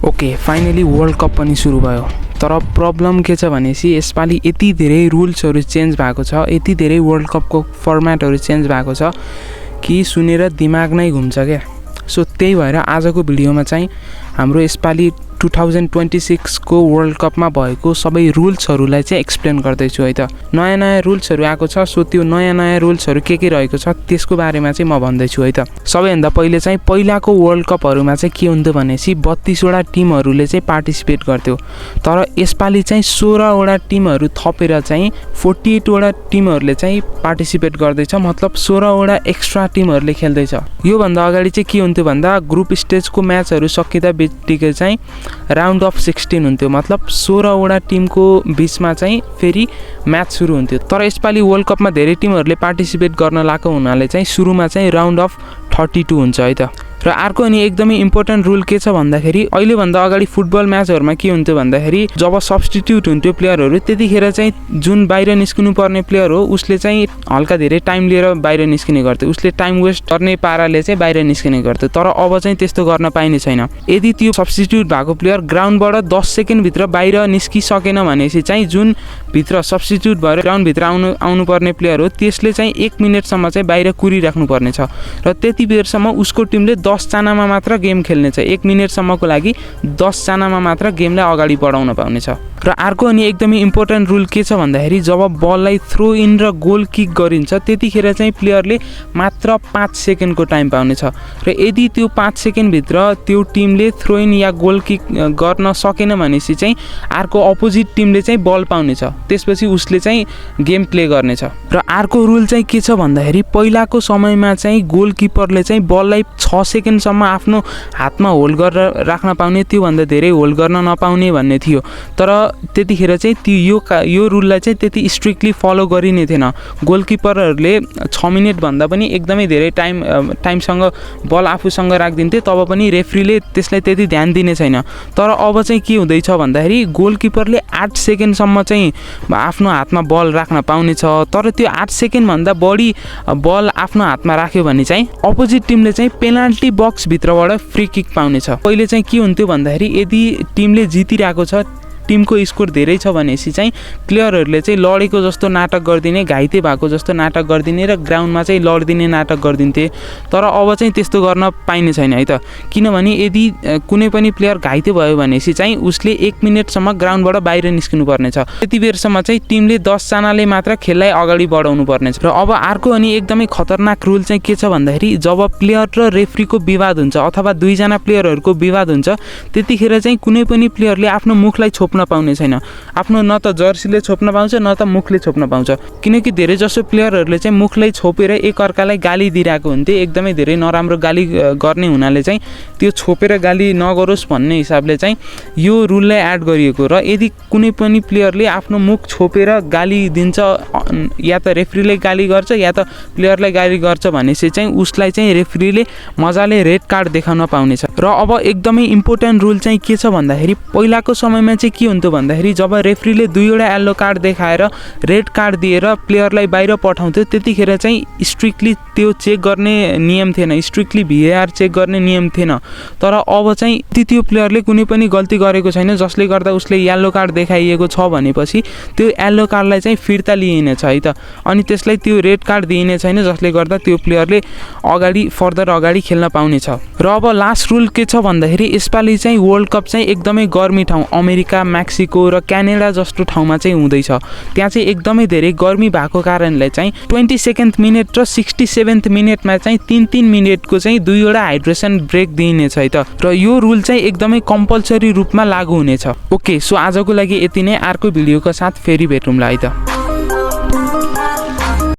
Okay finally world cup पनि सुरु भयो। तर प्रब्लम के छ भनेपछि यसपालि यति धेरै रुल्सहरू चेन्ज भएको छ, यति धेरै वर्ल्ड कपको फर्मेटहरू चेन्ज भएको छ कि सुनेर दिमाग नै घुम्छ क्या। सो त्यही भएर आजको भिडियोमा चाहिँ हाम्रो यसपालि 2026 को वर्ल्ड कपमा भएको सबै रुल्सहरूलाई चाहिँ एक्सप्लेन गर्दैछु है त। नयाँ नयाँ रुल्सहरू आएको छ, सो त्यो नयाँ नयाँ रुल्सहरू के रहेको छ त्यसको बारेमा चाहिँ म भन्दैछु है त। सबैभन्दा पहिले चाहिँ पहिलाको वर्ल्ड कपहरूमा चाहिँ के हुन्थ्यो भनेपछि 32वटा टिमहरूले चाहिँ पार्टिसिपेट गर्थ्यो, तर यसपालि चाहिँ 16वटा टिमहरू थपेर चाहिँ 48वटा टिमहरूले चाहिँ पार्टिसिपेट गर्दैछ, मतलब 16वटा एक्स्ट्रा टिमहरूले खेल्दैछ। योभन्दा अगाडि चाहिँ के हुन्थ्यो भन्दा ग्रुप स्टेजको म्याचहरू सकिँदा बित्तिकै चाहिँ राउन्ड अफ 16 हुन्थ्यो, मतलब 16वटा टिमको बिचमा चाहिँ फेरि म्याच सुरु हुन्थ्यो। तर यसपालि वर्ल्ड कपमा धेरै टिमहरूले पार्टिसिपेट गर्न लागेको हुनाले चाहिँ सुरुमा चाहिँ राउन्ड अफ 32 हुन्छ है त। र अर्को अनि एकदमै इम्पोर्टेन्ट रुल के छ भन्दाखेरि अहिलेभन्दा अगाडि फुटबल म्याचहरूमा के हुन्थ्यो भन्दाखेरि जब सब्स्टिट्युट हुन्थ्यो प्लेयरहरू त्यतिखेर चाहिँ जुन बाहिर निस्किनु पर्ने प्लेयर हो उसले चाहिँ हल्का धेरै टाइम लिएर बाहिर निस्किने गर्थ्यो, उसले टाइम वेस्ट गर्ने पाराले चाहिँ बाहिर निस्किने गर्थ्यो। तर अब चाहिँ त्यस्तो गर्न पाइने छैन। यदि त्यो सब्स्टिट्युट भएको प्लेयर ग्राउन्डबाट 10 सेकेन्डभित्र बाहिर निस्किसकेन भनेपछि चाहिँ जुन भित्र सब्स्टिट्युट भएर ग्राउन्डभित्र आउनुपर्ने प्लेयर हो त्यसले चाहिँ 1 मिनटसम्म चाहिँ बाहिर कुरिराख्नु पर्नेछ र त्यति बेरसम्म उसको टिमले 10 जनामा मात्र गेम खेल्नेछ। 1 मिनटसम्मको लागि 10 जनामा मात्र गेमलाई अगाडि बढाउन पाउनेछ। र अर्को अनि एकदमै इम्पोर्टेन्ट रुल के छ भन्दाखेरि जब बललाई थ्रो इन र गोल किक गरिन्छ त्यतिखेर चाहिँ प्लेयरले मात्र 5 सेकेन्डको टाइम पाउनेछ र यदि त्यो 5 सेकेन्डभित्र त्यो टिमले थ्रो इन या गोल किक गर्न सकेन भनेपछि चाहिँ अर्को अपोजिट टिमले चाहिँ बल पाउनेछ, त्यसपछि उसले चाहिँ गेम प्ले गर्नेछ। र अर्को रुल चाहिँ के छ भन्दाखेरि पहिलाको समयमा चाहिँ गोलकिपरले चाहिँ बललाई 6 सेकेन्डसम्म आफ्नो हातमा होल्ड गरेर राख्न पाउने, त्योभन्दा धेरै होल्ड गर्न नपाउने भन्ने थियो। तर त्यतिखेर चाहिँ त्यो यो रुललाई चाहिँ त्यति स्ट्रिक्टली फलो गरिने थिएन। गोलकिपरहरूले 6 मिनटभन्दा पनि एकदमै धेरै टाइमसँग बल आफूसँग राखिदिन्थे, तब पनि रेफ्रीले त्यसलाई त्यति ध्यान दिने छैन। तर अब चाहिँ के हुँदैछ भन्दाखेरि गोलकिपरले 8 सेकेन्डसम्म चाहिँ आफ्नो हातमा बल राख्न पाउनेछ, तर त्यो 8 सेकेन्डभन्दा बढी बल आफ्नो हातमा राख्यो भने चाहिँ अपोजिट टिमले चाहिँ पेनाल्टी बक्सभित्रबाट फ्री किक पाउनेछ। पहिले चाहिँ के हुन्थ्यो भन्दाखेरि यदि टिमले जितिरहेको छ, टिमको स्कोर धेरै छ भनेपछि चाहिँ प्लेयरहरूले चाहिँ लडेको जस्तो नाटक गरिदिने, घाइते भएको जस्तो नाटक गरिदिने र ग्राउन्डमा चाहिँ लडिदिने नाटक गरिदिन्थे। तर अब चाहिँ त्यस्तो गर्न पाइने छैन है त, किनभने यदि कुनै पनि प्लेयर घाइते भयो भनेपछि चाहिँ उसले 1 मिनटसम्म ग्राउन्डबाट बाहिर निस्किनु पर्नेछ। त्यति बेरसम्म चाहिँ टिमले 10 जनाले मात्र खेललाई अगाडि बढाउनु पर्नेछ। र अब अर्को अनि एकदमै खतरनाक रुल चाहिँ के छ भन्दाखेरि जब प्लेयर र रेफ्रीको विवाद हुन्छ अथवा 2 जना प्लेयरहरूको विवाद हुन्छ त्यतिखेर चाहिँ कुनै पनि प्लेयरले आफ्नो मुखलाई छोप्न पाउने छैन। आफ्नो न त जर्सीले छोप्न पाउँछ न त मुखले छोप्न पाउँछ, किनकि धेरै जसो प्लेयरहरूले चाहिँ मुखलाई छोपेर एकअर्कालाई गाली दिइरहेको हुन्थे, एकदमै धेरै नराम्रो गाली गर्ने हुनाले चाहिँ त्यो छोपेर गाली नगरोस् भन्ने हिसाबले चाहिँ यो रुललाई एड गरिएको। र यदि कुनै पनि प्लेयरले आफ्नो मुख छोपेर गाली दिन्छ या त रेफ्रीले गाली गर्छ या त प्लेयरलाई गाली गर्छ भनेपछि चाहिँ उसलाई चाहिँ रेफ्रीले मजाले रेड कार्ड देखाउन पाउनेछ। र अब एकदमै इम्पोर्टेन्ट रुल चाहिँ के छ भन्दाखेरि पहिलाको समयमा चाहिँ के हुन्थ्यो भन्दाखेरि जब रेफ्रीले 2वटा येल्लो कार्ड देखाएर रेड कार्ड दिएर प्लेयरलाई बाहिर पठाउँथ्यो त्यतिखेर चाहिँ स्ट्रिक्टली त्यो चेक गर्ने नियम थिएन, स्ट्रिक्टली VAR चेक गर्ने नियम थिएन। तर अब चाहिँ त्यो प्लेयरले कुनै पनि गल्ती गरेको छैन जसले गर्दा उसले येल्लो कार्ड देखाइएको छ भनेपछि त्यो येल्लो कार्डलाई चाहिँ फिर्ता लिइनेछ है त, अनि त्यसलाई त्यो रेड कार्ड दिइने छैन जसले गर्दा त्यो प्लेयरले फर्दर अगाडि खेल्न पाउनेछ। र अब लास्ट रुल के छ भन्दाखेरि यसपालि चाहिँ वर्ल्ड कप चाहिँ एकदमै गर्मी ठाउँ अमेरिका, मेक्सिको र क्यानाडा जस्तो ठाउँमा चाहिँ हुँदैछ। त्यहाँ चाहिँ एकदमै धेरै गर्मी भएको कारणले चाहिँ 22nd मिनट र 67th मिनटमा चाहिँ 3-3 मिनटको चाहिँ 2वटा हाइड्रेसन ब्रेक दिइनेछ है त। र यो रुल चाहिँ एकदमै कम्पलसरी रूपमा लागू हुनेछ। ओके, सो आजको लागि यति नै। अर्को भिडियोको साथ फेरि भेटौँला है त।